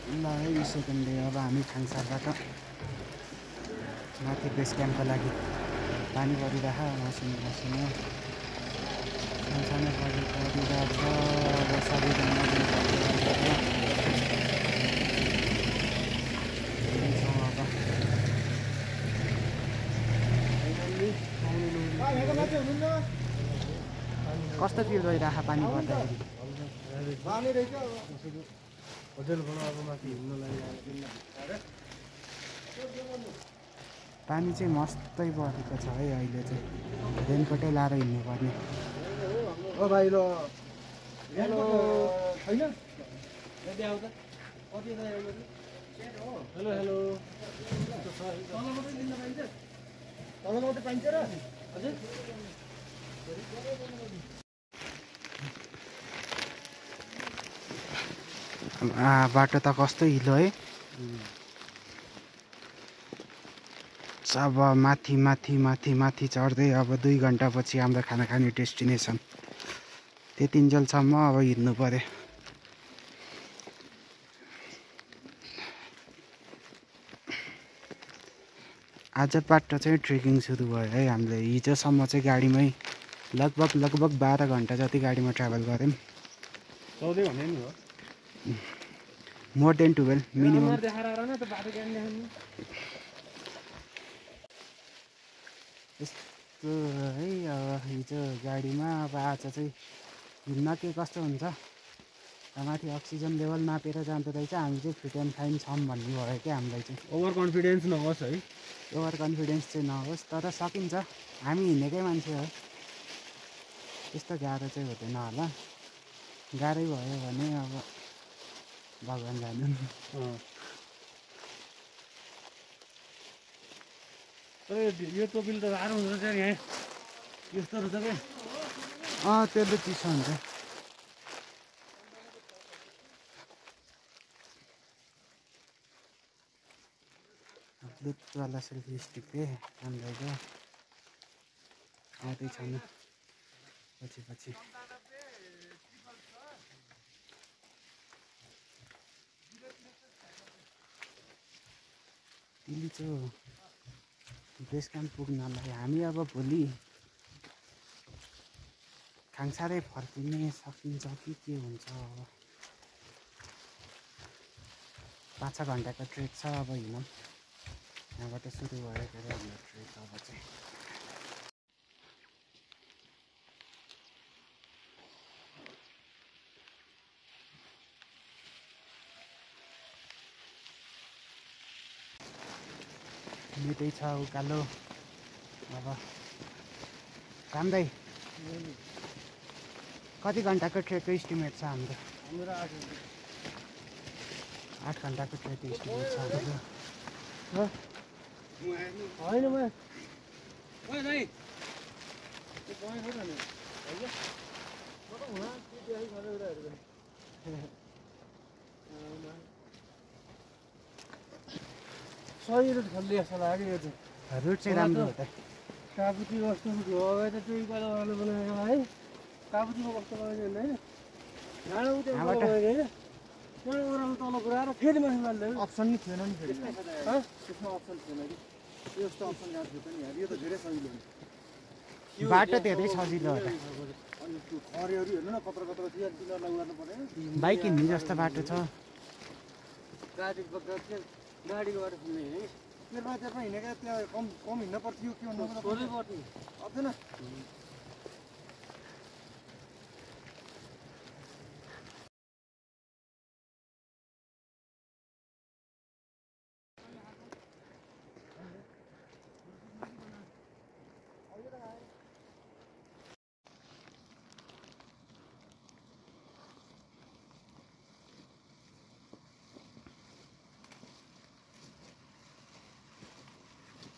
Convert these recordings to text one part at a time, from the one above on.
ल है सेकेन्डले अब हामी खाङसारबाट माथि बेस क्याम्पको लागि पानी परिरह मसिनो मसिनो सानो परिरहेछ। अब सबैजना कस्तो फिल भइरहेको पानी पर्दाखेरि? पानी चाहिँ मस्तै परेको छ है अहिले चाहिँ। रेनकोटै लाएर हिँड्नुपर्ने। ओ भाइ ल हेलो छैन यदि आउँदा कति हेलो हेलो तल मात्रै लिन पाइन्छ? तल मात्रै पाइन्छ र हजुर बाटो त कस्तो हिलो है। अब माथि माथि माथि माथि चढ्दै अब 2 घन्टापछि हाम्रो खाना खाने डेस्टिनेसन त्यतिन्जेलसम्म अब हिँड्नु पर्यो। आज बाटो चाहिँ ट्रेकिङ सुरु भयो है हामीले। हिजोसम्म चाहिँ गाडीमै लगभग 12 घन्टा जति गाडीमा ट्राभल गऱ्यौँ। 14 भन्ने नि हो। More than 12 minimum. यस्तो है अब हिजो गाडीमा। अब आज चाहिँ हिँड्न के कस्तो हुन्छ। माथि अक्सिजन लेभल नापेर जाँदो रहेछ। हामी चाहिँ फिट एन्ड फाइन छौँ भन्ने भयो क्या हामीलाई चाहिँ। ओभर कन्फिडेन्स नहोस् है। ओभर कन्फिडेन्स चाहिँ नहोस्, तर सकिन्छ। हामी हिँडेकै मान्छे हो। त्यस्तो गाह्रो चाहिँ हुँदैन होला। गाह्रै भयो भने अब भगवान् जानु। यो टोपीले त गाह्रो हुन्छ नि यहाँ यस्तो रहेछ क्या। त्यसले चिसो हुन्छ। ब्लुवाला सेल्फी स्टिक हामीलाई आउँदैछन् पछि पछि। दिल्ली बेस क्याम्प पुग्नलाई हामी अब भोलि खाङसारै फर्किने सकिन्छ कि के हुन्छ। अब 5-6 घन्टाको ट्रेक छ। अब हिँडौँ। यहाँबाट सुरु भयो के अरे हाम्रो ट्रेक। अब चाहिँ मिठै छ उकालो। अब कामदाई कति घन्टाको ट्रेकको इस्टिमेट छ हाम्रो? 8 घन्टाको ट्रेक इस्टिमेट छ हाम्रो। होइन म सही रुट खोल्ने जस्तो लाग्यो यो चाहिँ। रुट चाहिँ राम्रो हो त। काबुती बस्नु अगाडि त त्यो उकालो उकालो बनाएको है। काबुतीमा बस्नु पाइन्छ होइन। डाँडो उता होइन डाँडो ओह्रालो तल पुऱ्याएर फेरि माथि माल्दैन। अप्सन नि थिएन नि फेरि त्यसमा अप्सन थिएन कि यस्तो अप्सन यहाँ थियो नि यार। यो त धेरै सजिलो हो। बाटो धेरै सजिलो हो त। अनि त्यो खरेहरू हेर्नु न कत्र कत्र थियो तिनीहरूलाई उगार्नु पर्यो। बाइक हिँड्ने जस्तो बाटो छ। गाडी गाडीको बाटो खुल्ने है। तेर्मा हिँडेका त्यहाँ कम हिँड्न पर्थ्यो के भन्नु थोरै पर्ने पर्दैन।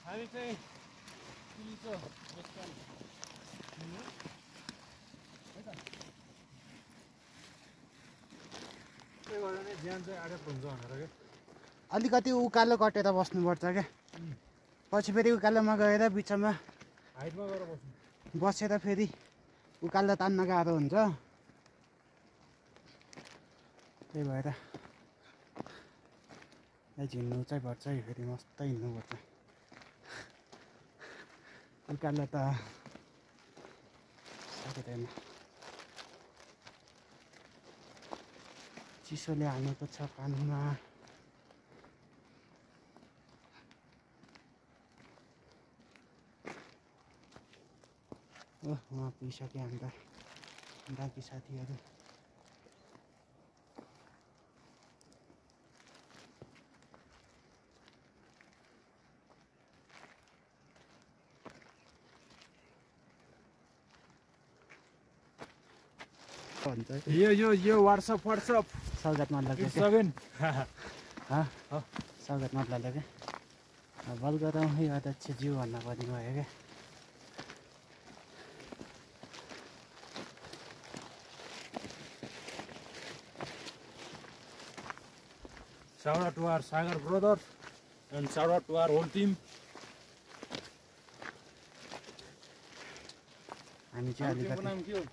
हामी चाहिँ अलिकति उकालो कटेर बस्नुपर्छ क्या। पछि फेरि उकालोमा गएर बिचमा हाइटमा गएर बस्नु। बसेर फेरि उकालो तान्न गाह्रो हुन्छ। त्यही भएर हिँड्नु चाहिँ पर्छ है, फेरि मस्तै हिँड्नुपर्छ। उकालो त सकिँदैन, चिसोले हानेको छ कानमा। ओह, उहाँ पुगिसक्यो हाम्रो बाँकी साथीहरू। यो व्हाट्सअप स्वागत मतलब के? स्वागत मतलब के? बल गरौँ है अध्यक्षज्यू भन्न पर्ने भयो क्या। Shout out to our Sagar brothers and shout out to our whole team. हामी चाहिँ अलिकति नाम के हो?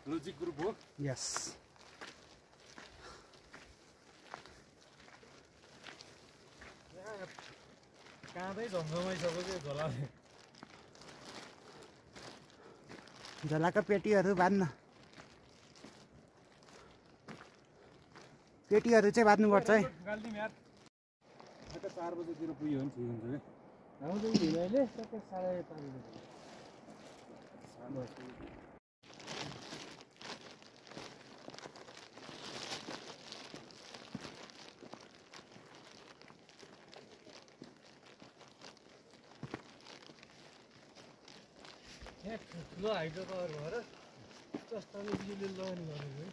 लोजिक ग्रुप हो। यस, काँदै झमझमाइसक्यो के झोलाले। झोलाको पेटीहरू बाँध्न, पेटीहरू चाहिँ बाँध्नुपर्छ है। गाल्दिम यार। 4 बजेतिर पुग्यो भने ठिक हुन्छ क्या। आउँदैन ढिलोले सबै 5:30 बजे। यहाँ ठुलो हाइड्रो पावर भएर जस्ताले बिजुली लगानी गरेको है।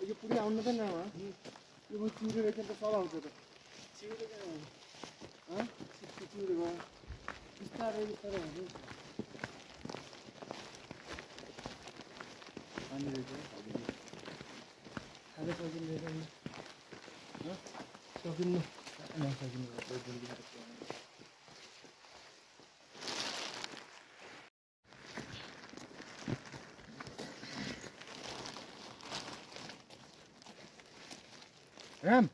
यो पुरै आउनु त नाम यो म चिउरे रहेछ त सब आउँछ त। चिउरे कहाँ हो? चिउरे भयो बिस्तारै बिस्तारै हुन्छ। पानी रहेछ खानु सकिँदैन सकिन्न नसकिनु। राम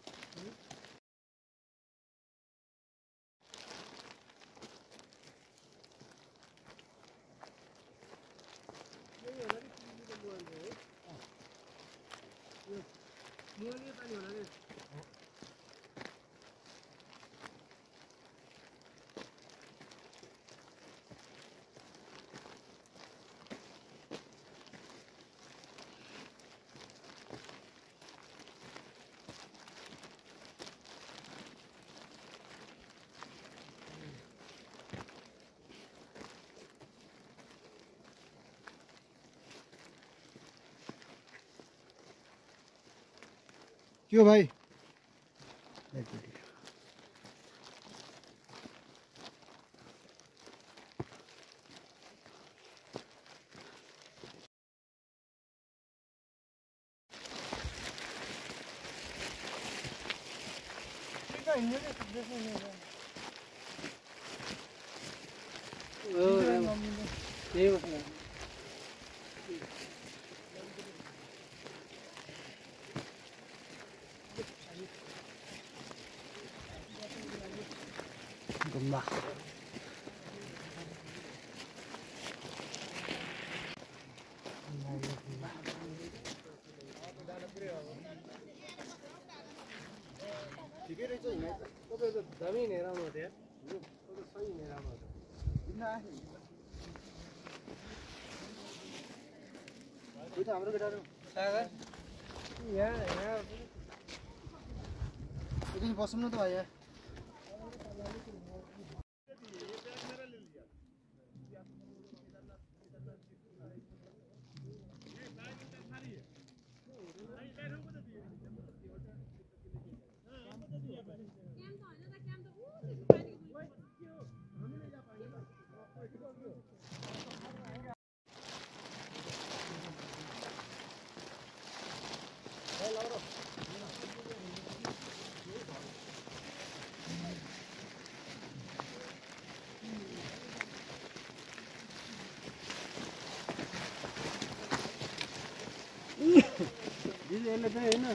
पानी होला नि। के हो भाइ? त्यही हो। गुम्बा ठिकै रहेछ हिँडाइ त। तपाईँ त दामी हिँडेर आउनु थियो यार। तपाईँ सही हिँडेर आउनु थियो। हिँड्न आएँ। कोही त हाम्रो केटाहरू सागर यहाँ एकछिन बसौँ न त भाइ यहाँ। फेरि यसले चाहिँ होइन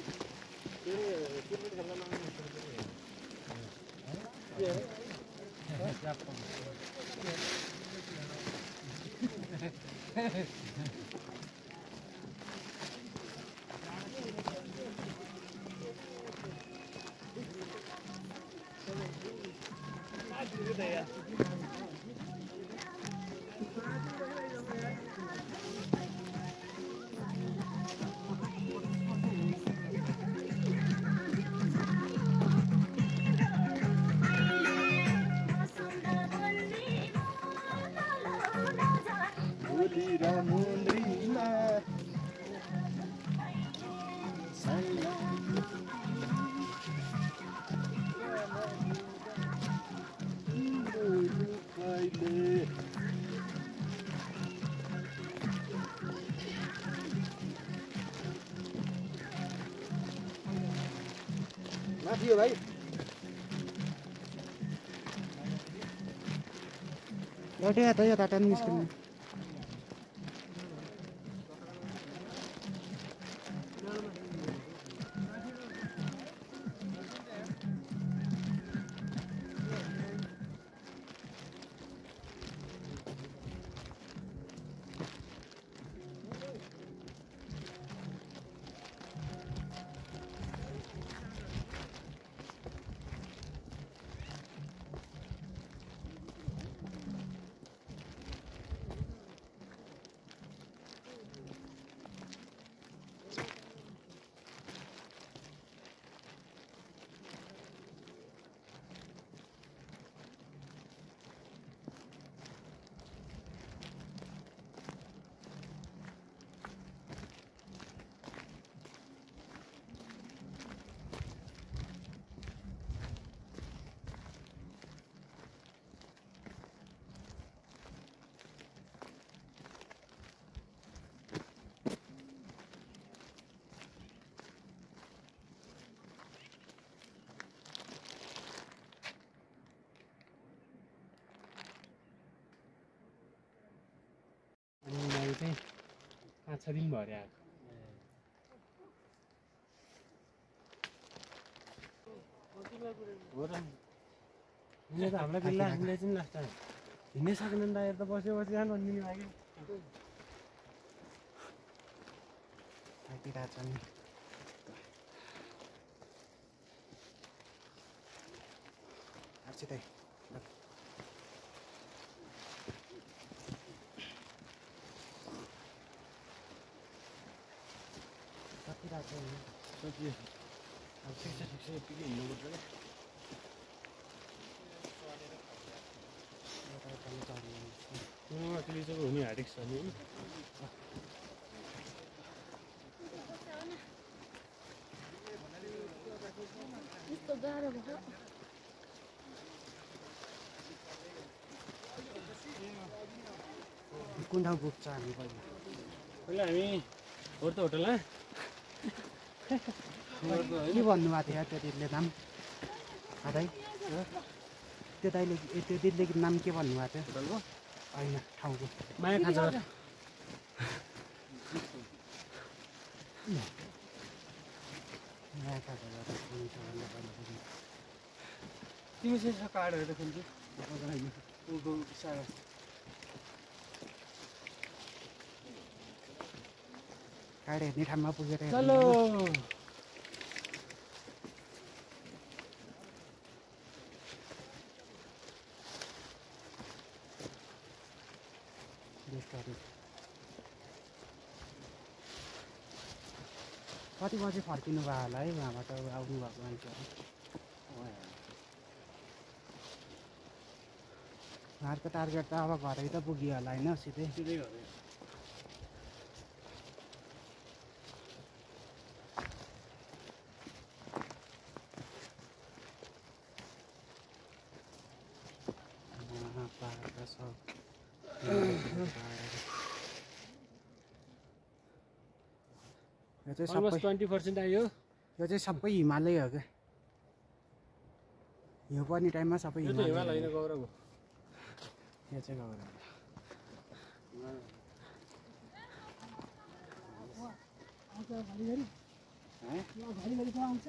माथि हो भाइ एउटै त यता टाइम निस्किनु अनि चाहिँ 5-6 दिन भयो अरे आएको हो र हिँड्ने त हामीलाई बिल्ला हामीलाई चाहिँ लास्ट टाइम हिँड्नै सकेन नि त बस्यो जानु भन्ने लाग्यो थाकिरहेको छ नि सिधै थाकिरहेको छ नि सोचियो अब ठिक छ यतिकै हिँड्नुपर्छ क्या त्यो चाहिँ हुने हाटेको छ नि यस्तो गाह्रो भयो कुन ठाउँ पुग्छ हामी पहिला पहिला हामी होटल के भन्नुभएको थियो त्यो दिदीले नाम दाइ त्यो दाइले त्यो दिदीले नाम के भन्नुभएको थियो होटलको होइन ठाउँको माया खाजा तिमी चाहिँ कार्डहरू त खोल्छु कार्ड हेर्ने ठाउँमा पुगेर चलो कति बजी फर्किनु भयो होला है उहाँबाट आउनु भएको मान्छेहरू उहाँहरूको टार्गेट त अब घरै त पुग्यो होला होइन सिधै सिधै घरै यो चाहिँ अलमोस्ट सबै 20% आयो यो चाहिँ सबै हिमालय हो क्या हिउँ पर्ने टाइममा सबै यो त हिमाल होइन गौरव हो यो चाहिँ गौरव घरिघरि चलाउँछ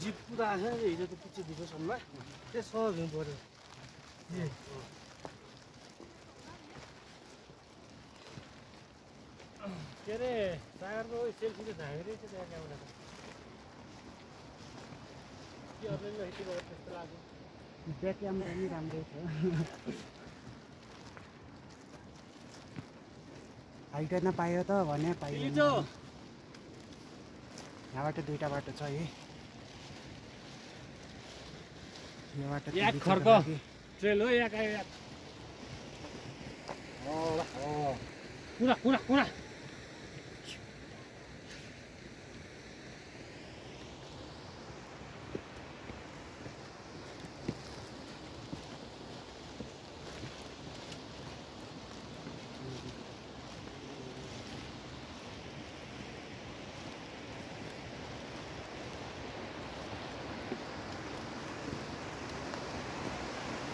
जिप पुरा छ हिजो त पछि दिवसम्म त्यसो हुनु पर्यो के अरे सागरको सेल्फी त झाँक्रै छ त्यहाँ क्यामेरा के अरूले यति भयो त्यस्तो लाग्यो ब्याक क्यामेरा पनि राम्रै छ हाइटेन पायो त भने पाइयो यहाँबाट दुईटा बाटो छ है यो बाटो याक खर्क ट्रेल हो याक आयो याक कुरा कुरा कुरा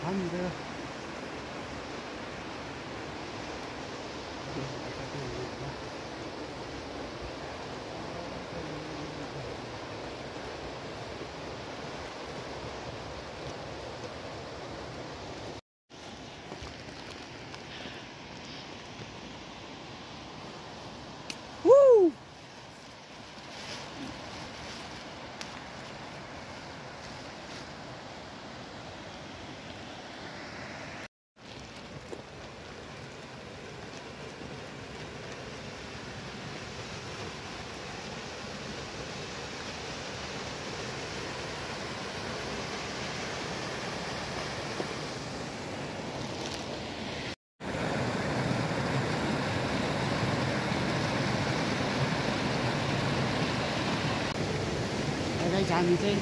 हाम्रो हामी चाहिँ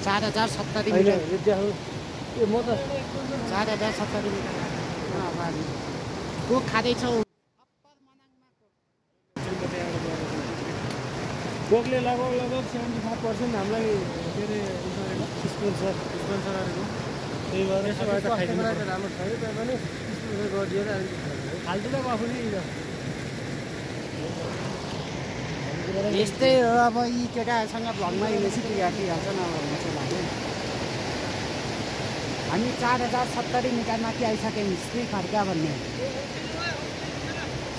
4070 मिटर म त 4070 मिटर अब हामी कोक खाँदैछौँ कोकले लगभग 75% हामीलाई के अरे स्पोन्सर गरेको त्यही भएर राम्रो छैन त्यही पनि स्पोन्सर गरिदिएर फाल्टु त आफूले यस्तै हो अब यी केटाहरूसँग भ्लगमा हिँडेपछि पिहाल्छ न भन्ने चाहिँ लाग्यो हामी 4070 मिटर माथि आइसक्यौँ श्री खड्का भन्ने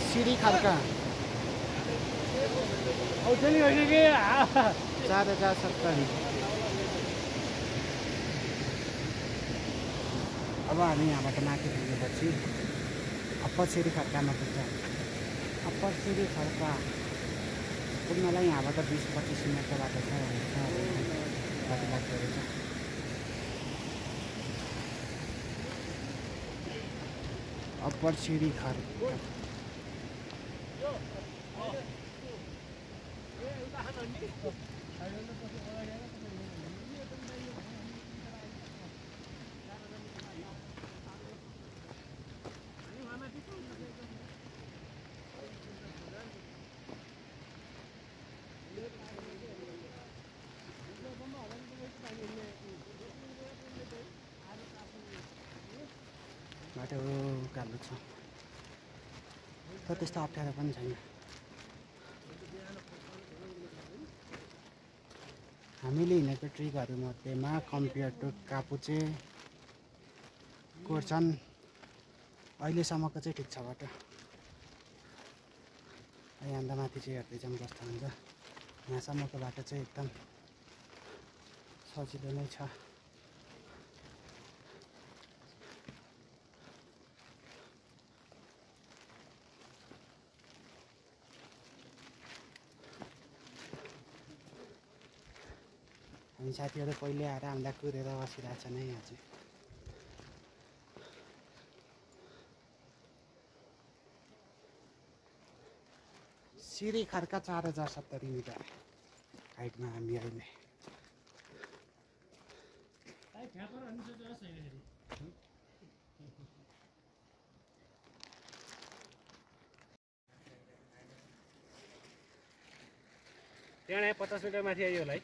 श्री खड्का 4070 अब हामी यहाँबाट माथि पुगेपछि अप्पर श्री खड्कामा पुग्छ अप्पर श्री खड्का पुग्नलाई यहाँबाट 20-25 मिनटको बाटो छ कति लाग्दो रहेछ अप्पर सिडी खड्का बाटो उकालो छ तर त्यस्तो अप्ठ्यारो पनि छैन हामीले हिँडेको ट्रिकहरूमध्येमा कम्पेयर टु कापुचे कोर्चन अहिलेसम्मको चाहिँ ठिक छ बाटो यहाँभन्दा माथि चाहिँ हेर्दै जाउँ कस्तो हुन्छ यहाँसम्मको बाटो चाहिँ एकदम सजिलो नै छ हामी साथीहरू पहिले आएर हामीलाई कुरेर बसिरहेछ नै यहाँ चाहिँ सिरी खड्का 4070 मिटर हाइटमा हामी अहिले त्यहाँ 50 मिटर माथि आइयो होला है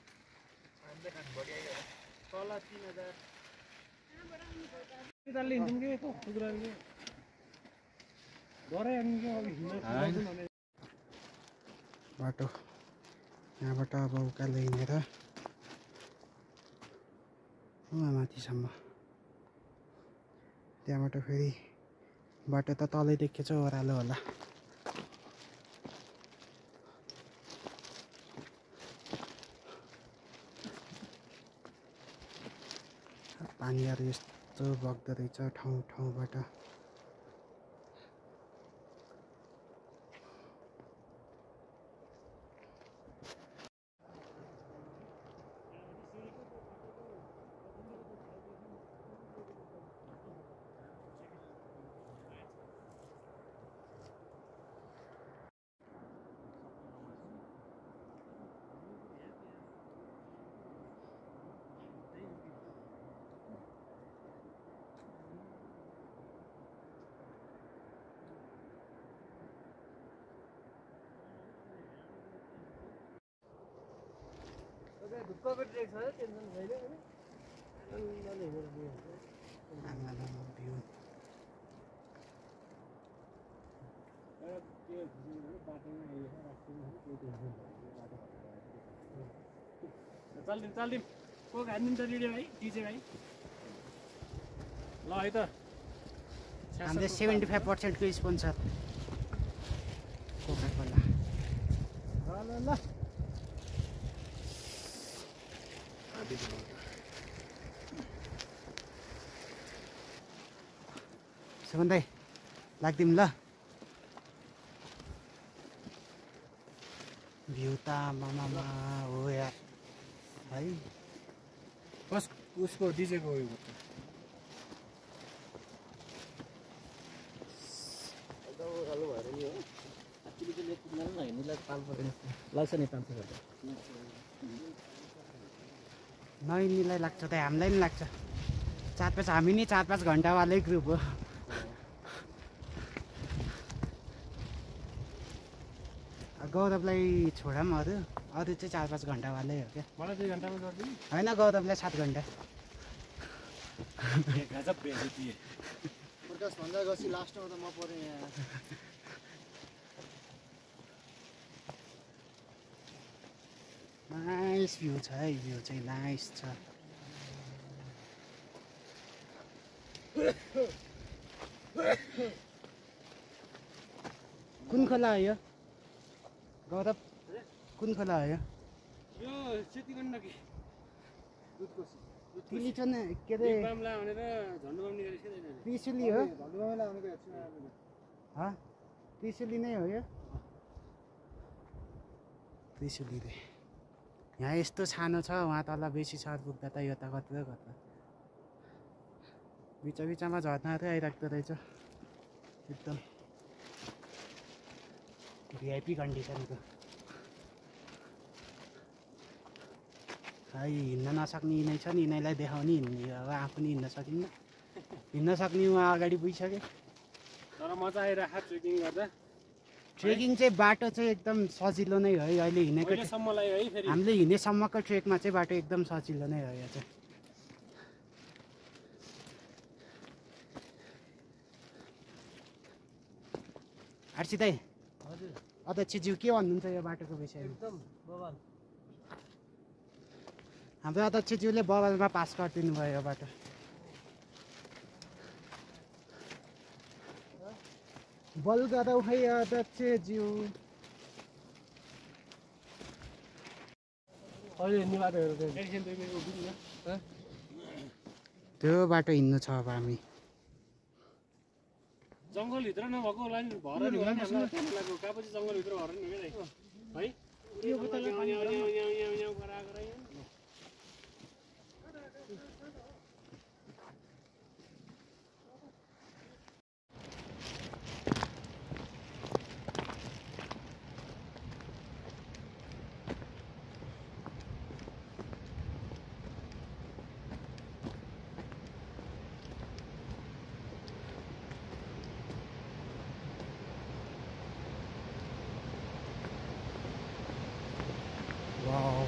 तल 3000 तालले हिँड्छौँ कि खुद्रा के डरै अनि के अब हिँड्न भने बाटो यहाँबाट अब उकालो हिँडेर वहाँ माथिसम्म त्यहाँबाट फेरि बाटो त तलै देखेछ ओह्रालो होला पानीहरू यस्तो बग्दो रहेछ ठाउँ ठाउँबाट ढुक्कको ट्रेक छ टेन्सन छैन हैन भ्यू चल्दिम कोक हान्दिउँ त रेडियो भाइ डिजे भाइ ल है त हाम्रो 75% को स्पोन्सर कोका कोला ल सुमन दाइ लाग्दिम ल भ्यू त मामा हो यार है बस उसको डिजेको उयो लाग्छ नि 500 नैनीलाई लाग्छ त हामीलाई पनि लाग्छ 4-5 हामी नि 4-5 घन्टावालै ग्रुप हो गौरवलाई छोडा पनि अरू चाहिँ 4-5 घन्टावालै हो क्या मलाई 2 घन्टामा गर्दिनु होइन गौरवलाई 7 घन्टा गजब बेइज्जती प्रकाश भन्दा गसी लास्टमा त म परेँ यहाँ नाइस भ्यू छ है भ्यू चाहिँ नाइस छ कुन खोला हो यो गौरव कुन खोला हो यो सेती गण्डकी तिलीचन के अरे बामला भनेर झन्डुबाम निकाले सिधै त्रिशुली हो धनुवालाई आउनुको हेर्छु त्रिशुली नै हो यो त्रिशुली रे यहाँ यस्तो सानो छ वहाँ तल बेसी सर पुग्दा त यो त कत्रो बिचमा झर्नाहरू आइराख्दो रहेछ एकदम भिआइपी कन्डिसनको है हिँड्न नसक्ने यिनै छन् यिनैलाई देखाउने हिँड्ने अब आफू नि हिँड्न सकिन्न हिँड्न सक्ने उहाँ अगाडि पुगिसके तर मजा आइरहेको ट्रेकिङ गर्दा ट्रेकिङ चाहिँ बाटो चाहिँ एकदम सजिलो नै हो है अहिले हिँडेको अहिलेसम्मलाई है फेरि हामीले हिँडेसम्मको ट्रेकमा चाहिँ बाटो एकदम सजिलो नै हो यो चाहिँ आर्सी दाइ हजुर अध्यक्षज्यू के भन्नुहुन्छ यो बाटोको विषयमा एकदम बवाल हाम्रो अध्यक्षज्यूले बवालमा पास गरिदिनु भयो यो बाटो बल गरौ है अध्यक्षज्यू अहिले हिँड्ने बाटोहरू त्यो बाटो हिँड्नु छ अब हामी जङ्गलभित्र नभएको होला नि भएर नि होला नि हामीलाई त्यहाँको कापछि जङ्गलभित्र भएर नि है यो वाउ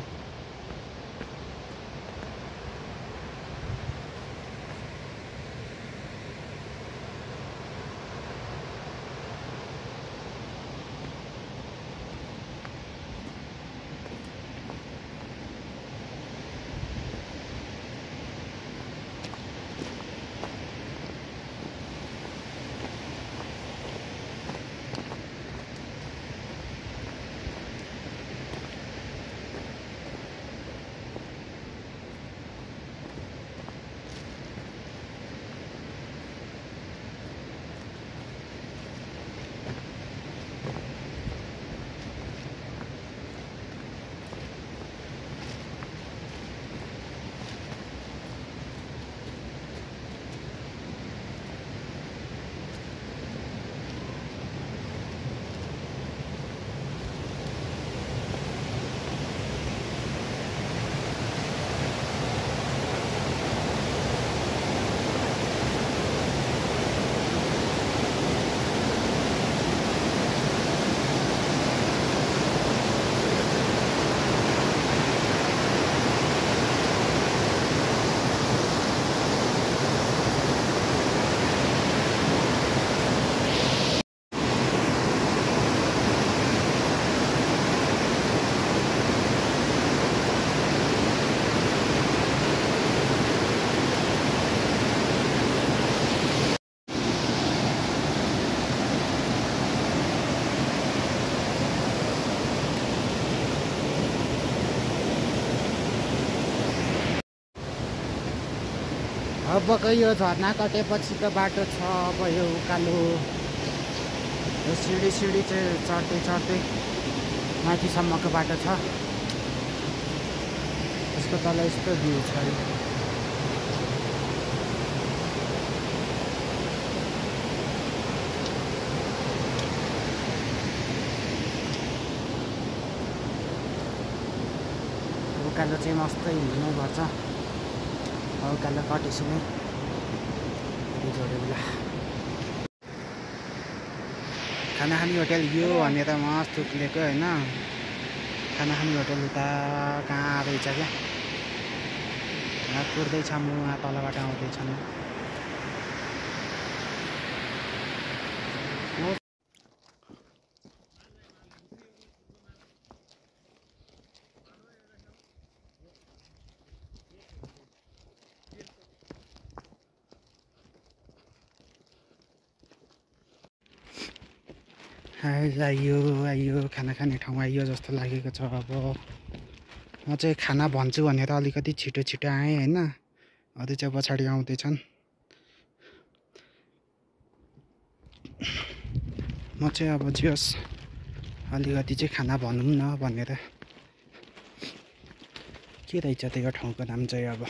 अबको यो झर्ना कटेपछिको बाटो छ अब यो उकालो यो सिँढी चाहिँ चढ्दै चढ्दै माथिसम्मको बाटो छ। यसको तल यस्तो भ्यू छ। उकालो चाहिँ मस्तै हिँड्नु पर्छ। उकालो कटेपछि नै जोड्यो बेला खाना खाने होटल यो भनेर मस्त उक्लेको होइन। खाना खाने होटल उता कहाँ रहेछ क्या, कुर्दैछ म उहाँ तलबाट आउँदैछ म। आइयो खाना खाने ठाउँ आइयो जस्तो लागेको छ। अब म चाहिँ खाना भन्छु भनेर अलिकति छिटो छिटो आएँ होइन। अरू चाहिँ पछाडि आउँदैछन्। म चाहिँ अब जियोस् अलिकति चाहिँ खाना भनौँ न भनेर। के रहेछ त्यो ठाउँको नाम चाहिँ अब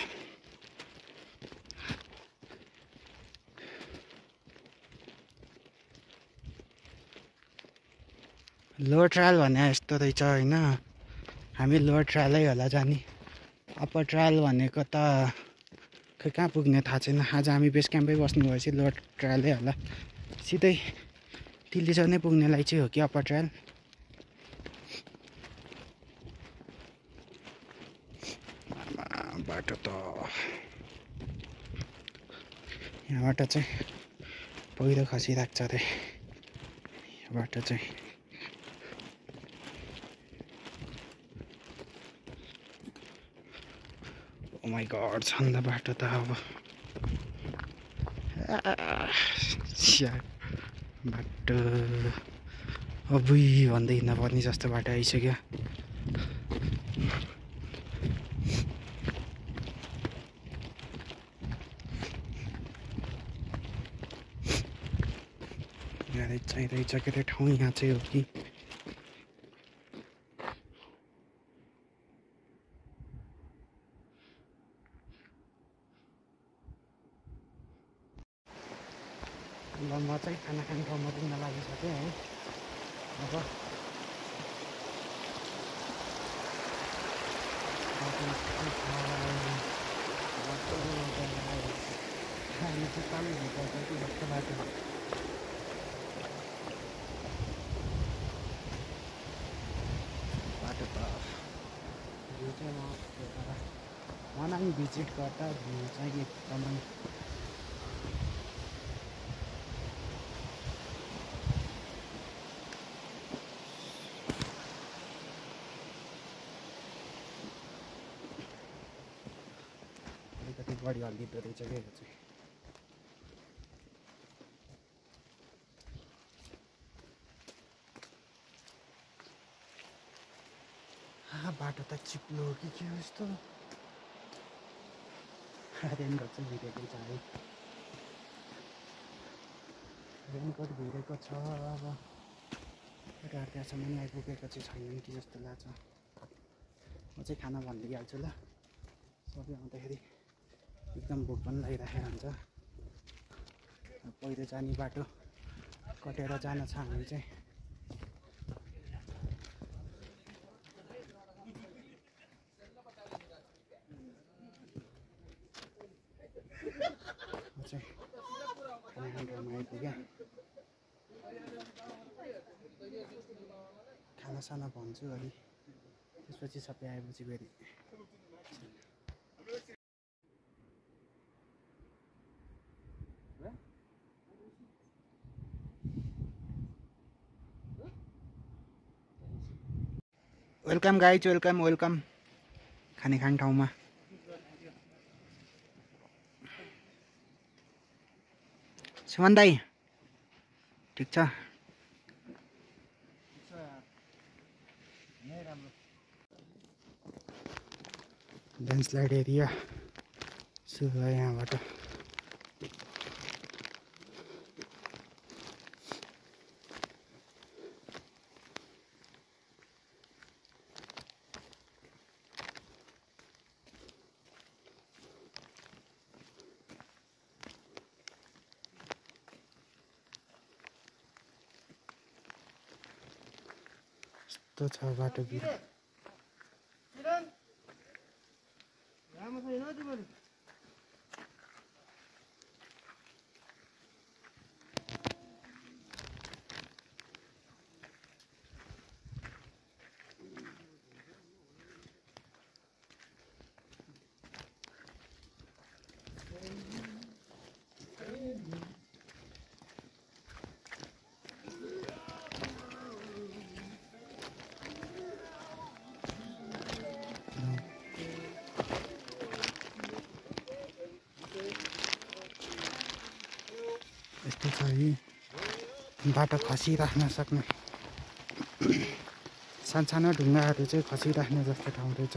लोवर ट्रायल भने यस्तो रहेछ होइन। हामी लोवर ट्रायलै होला जाने। अप्पर ट्रायल भनेको त खै कहाँ पुग्ने थाहा छैन। आज हामी बेस क्याम्पै बस्नु भएपछि लोवर ट्रायलै होला। सिधै दिल्लीसम्म नै पुग्नेलाई चाहिँ हो कि अप्पर ट्रायल। बाटो त यहाँबाट चाहिँ पहिरो खसिरहेको छ अरे यो बाटो चाहिँ। ओ माई गड छन् त बाटो त अब बाटो अबुई भन्दै हिँड्न पर्ने जस्तो बाटो आइसक्यो। रहेछ के अरे ठाउँ यहाँ चाहिँ हो कि ल म चाहिँ खाना खाने ठाउँमा पुग्न लागिसकेँ है। अब खाना चाहिँ चालु हुनुपर्छ कि जस्तो लाग्यो। बाटो त भ्यू चाहिँ मस्त तर मनाङ भिजिट गर्दा भ्यू चाहिँ एकदमै अलिकति बढी हल्लिँदो रहेछ क्या यो चाहिँ। बाटो त चिप्लो हो कि के हो यस्तो। रेनकोट चाहिँ भिरेको छ है। रेनकोट भिरेको छ। अब त्यहाँसम्म नि आइपुगेको चाहिँ छैन कि जस्तो लाग्छ। म चाहिँ खाना भनिदिइहाल्छु ल। सबै आउँदाखेरि एकदम भोक पनि लागिरहेको हुन्छ। पहिरो जाने बाटो कटेर जान छ हामी चाहिँ। आइपुग्यो खानासाना भन्छु अलि त्यसपछि सबै आएपछि फेरि वेलकम गाइज वेलकम खाने ठाउँमा। सुमन दाई ठिक छ। ल्यान्डस्लाइड एरिया सुरु भयो यहाँबाट। यस्तो छ बाटोतिर। यस्तो छ है बाटो खसिराख्न सक्ने सानसानो ढुङ्गाहरू चाहिँ खसिराख्ने जस्तो ठाउँ रहेछ।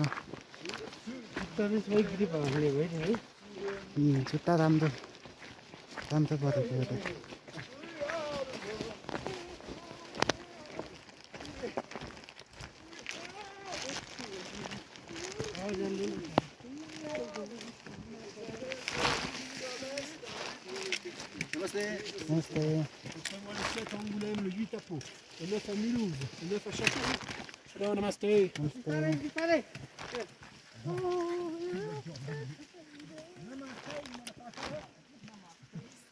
जुत्ता राम्रो परेको एउटा। Namaste. Moi, le 7 à Angoulême, le 8 à Pau, le 9 à Mulhouse, le 9 à Château. Alors, namaste.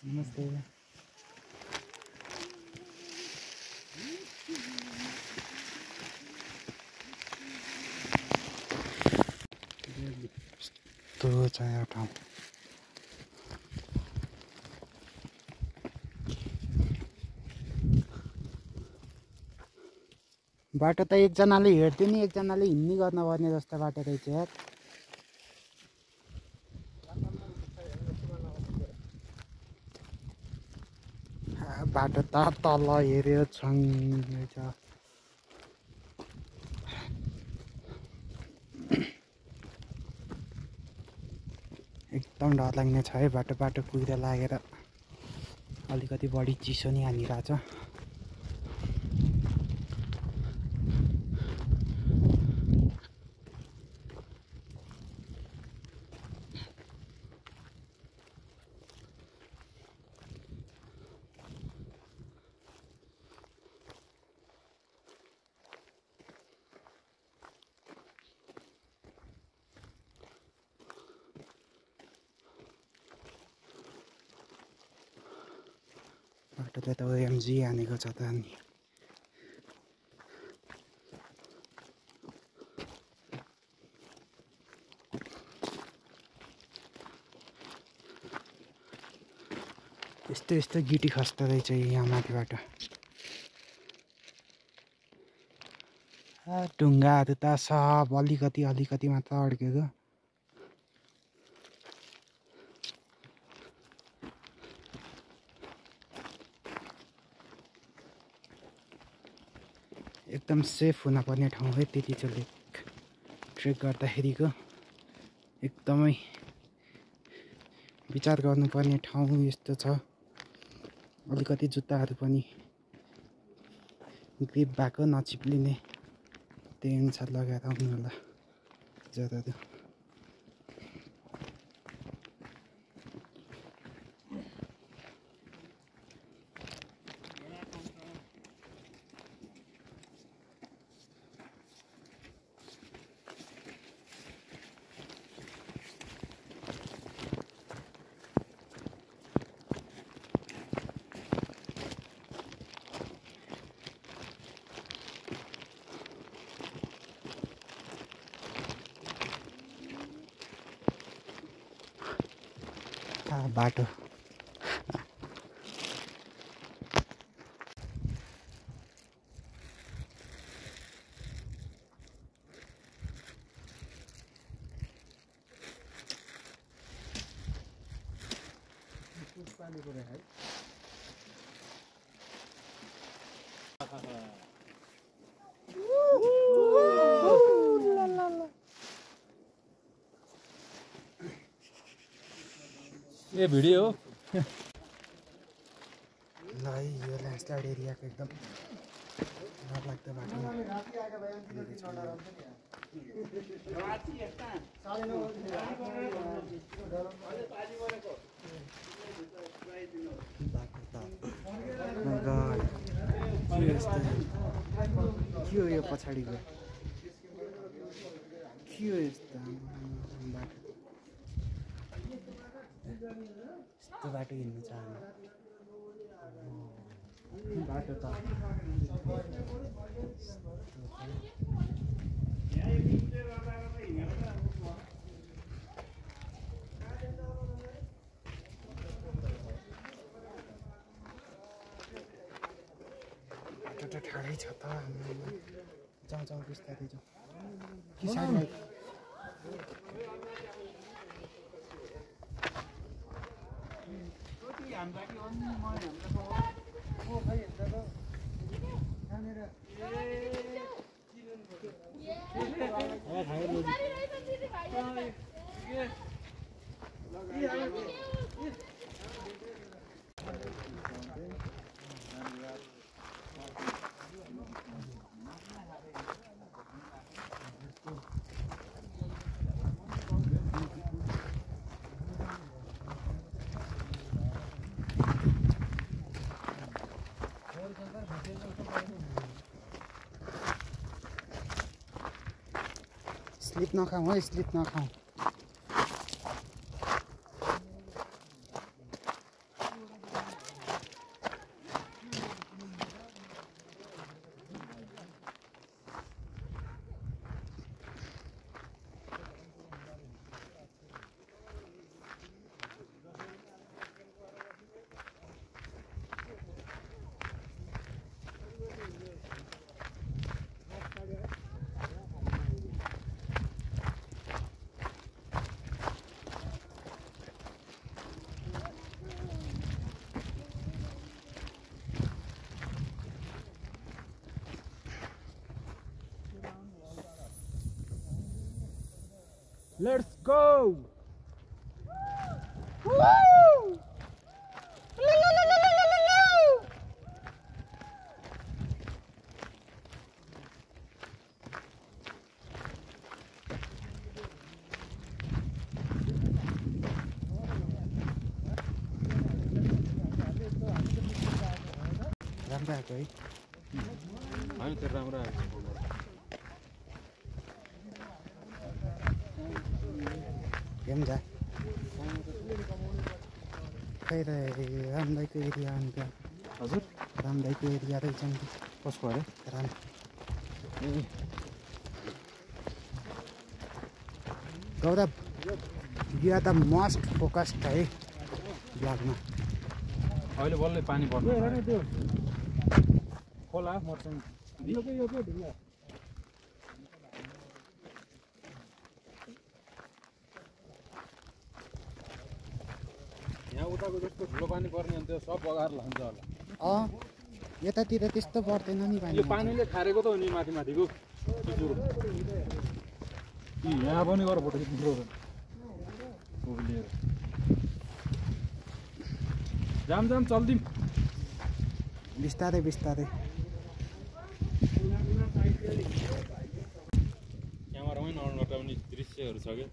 Namaste. यस्तो छ यो ठाउँ। बाटो त एकजनाले हेर्थ्यो नि एकजनाले हिँड्ने गर्न पर्ने जस्तो बाटो रहेछ यार। बाटो त तल हेऱ्यो छङ रहेछ। एकदम डर लाग्ने छ है बाटो कुहिरो लागेर अलिकति बढी चिसो नि हानिरहेछ। बाटोले त OMG हानेको छ त अनि। यस्तो गिटी खस्दो रहेछ यहाँ माथिबाट। ढुङ्गाहरू त सब अलिकति मात्र अड्केको। एकदम सेफ हुनुपर्ने ठाउँ है त्यति चाहिँ ट्रेक गर्दाखेरिको एकदमै विचार गर्नुपर्ने ठाउँ यस्तो छ। अलिकति जुत्ताहरू पनि ग्रिप भएको नचिप्लिने त्यही अनुसार लगाएर आउनु होला ज्यादा। बाटो ये भिडियो हो ल है यो ल्यान्डस्लाइड एरियाको एकदम डरलाग्दो बाटो। बाटो त के हो यो पछाडिको के हो यस्तो बाटो यस्तो बाटो हिँड्नु छ बाटो त बाटो ठाडै छ त जाउँ जाउँ बिस्तारै जाउँ कि साइडमा स्लिप नखाऊँ है स्लिप नखाऊँ Let's go! राम्रो आएको है होइन त्यो राम्रो आएको हेम जा खै र रामदाईको एरिया अन्त हजुर रामदाईको एरिया रहेछ नि कसको अरे Ram Gaurav you are the most focused है ब्लगमा अहिले बल्लै पानी पर्छ खोला मर्छन् यहाँ उताको जस्तो ठुलो पानी पर्ने अनि त्यो सब बगाएर लान्छ होला यतातिर त्यस्तो पर्दैन नि पानी यो पानीले खारेको त हो नि माथि माथिको यहाँ पनि गएर फोटो खिच्नु लिएर जाम जाम चल्दिम बिस्तारै बिस्तारै क्यामेरामै नटाउने दृश्यहरू छ क्या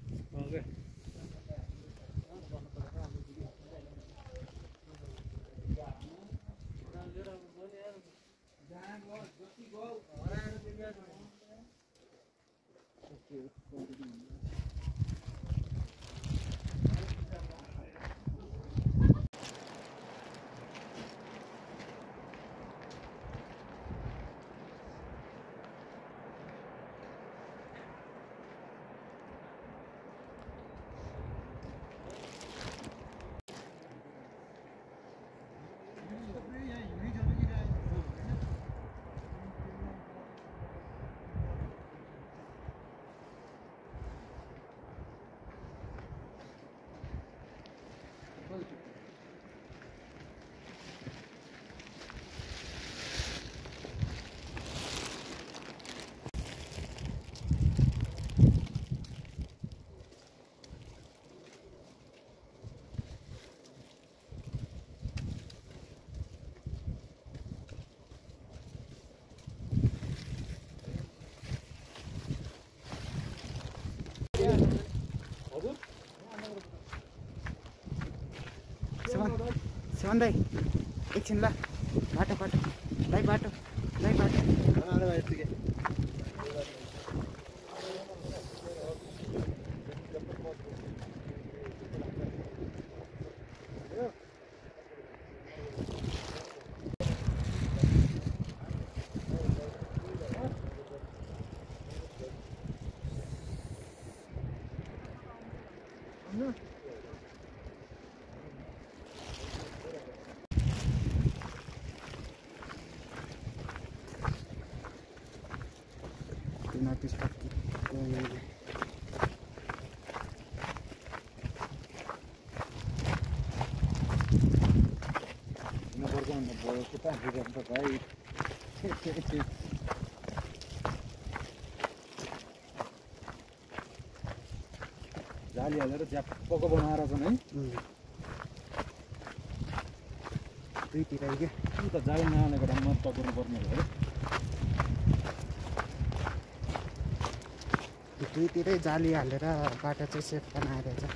सिमन दाई एकछिन ल बाटो बाटो दाई बाटो नहीं काटे अरे भाई ठीक है नोटिस पक्की जाली हालेर झ्याप्पको बनाएर छन् है दुईतिर के त जाली नहालेको ठाउँमा पक्रिनु पर्ने हो है दुईतिरै जाली हालेर बाटो चाहिँ सेफ बनाएर छ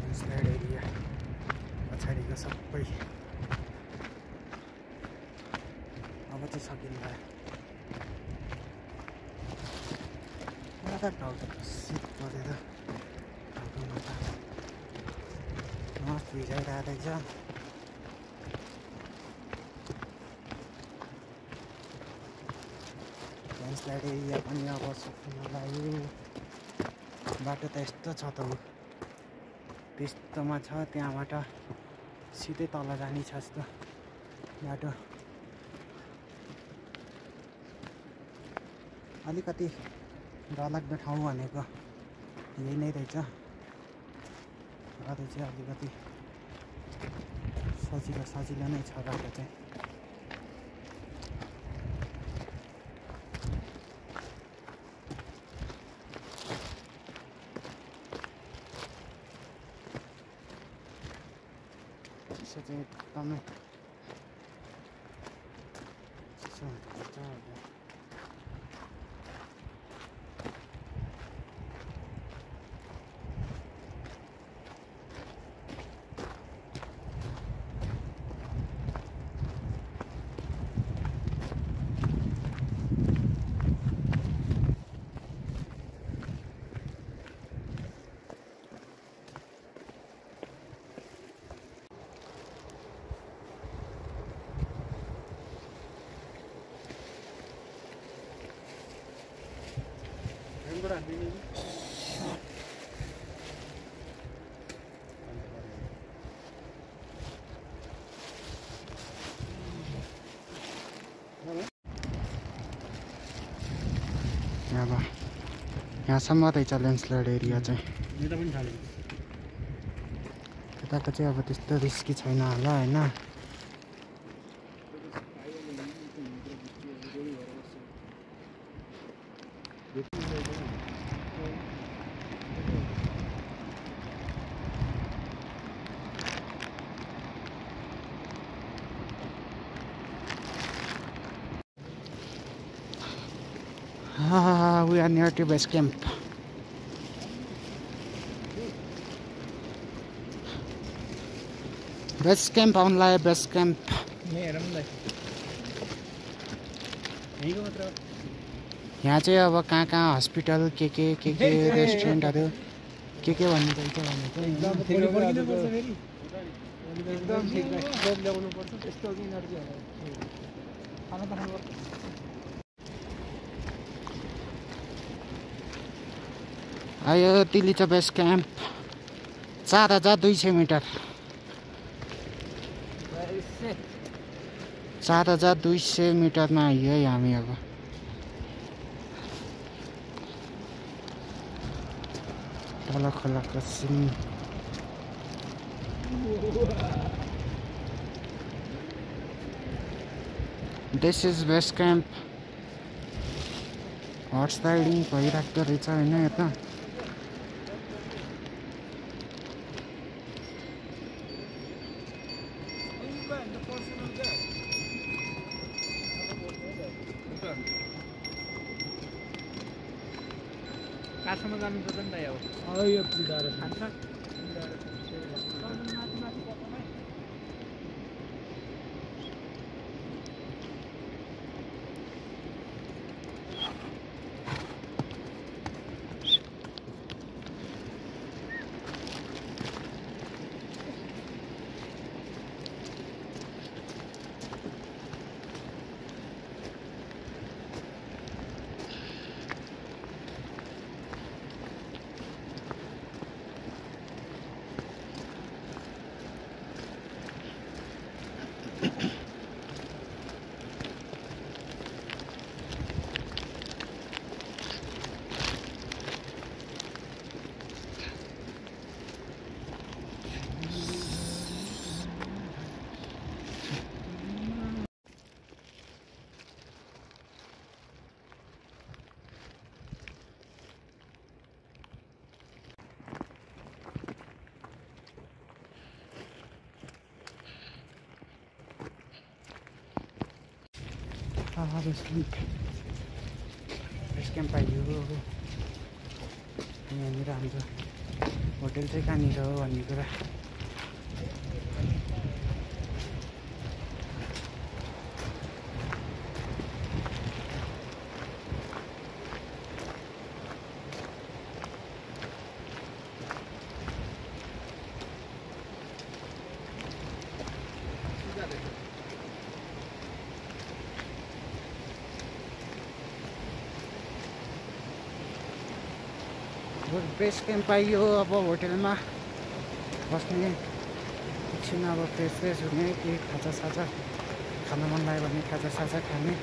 ल्यान्डस्लाइड एरिया पछाडिको सबै अब चाहिँ सकिन्छ टाउको शीत परेर टाउकोमा त भिजाइरहेको छ ल्यान्डस्लाइड एरिया पनि अब सक्नु लाग्यो बाटो त यस्तो छ त त्यस्तोमा छ त्यहाँबाट सिधै तल जाने छ जस्तो बाटो अलिकति डरलाग्दो ठाउँ भनेको यही नै रहेछ अरू चाहिँ अलिकति सजिलो नै छ बाटो चाहिँ चिसो चाहिँ एकदमै चिसो हुन्छ अब यहाँसम्म रहेछ ल्यान्डस्लाइड एरिया चाहिँ। यता पनि थाल्यो। त्यताको चाहिँ अब त्यस्तो रिस्की छैन होला होइन। We are near to base camp. Base camp online, base camp. यहाँ चाहिँ अब कहाँ कहाँ हस्पिटल के रेस्टुरेन्टहरू के भन्नु रहेछ भने चाहिँ एकदम ठिक ल्याउनु पर्छ त्यस्तो इनर्जी होला। खाना त खानुपर्छ। आयो तिलीचा बेस क्याम्प 4200 मिटर 4200 मिटरमा आइयो है हामी अब। तल खोलाको scene this is base camp. Horse riding भइरहेको रहेछ होइन यता। काठमाडौँ जानुपर्छ नि त अब यो पिडाएर खान्छ। बेस क्याम्प आइयो। यहाँनिर हाम्रो होटेल चाहिँ कहाँनिर हो भन्ने कुरा। बेस क्याम्प आइयो। अब होटेलमा बस्ने एकछिन अब फ्रेस हुने केही खाजा खान मन लाग्यो भने खाजा खाने।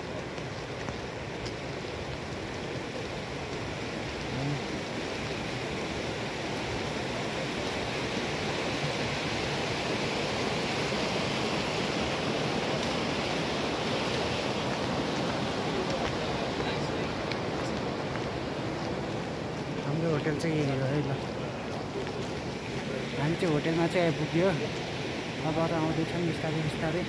हाम्रो होटेल चाहिँ यही हो है। ल हामी चाहिँ होटेलमा चाहिँ आइपुग्यो। अब आउँदैछौँ बिस्तारै।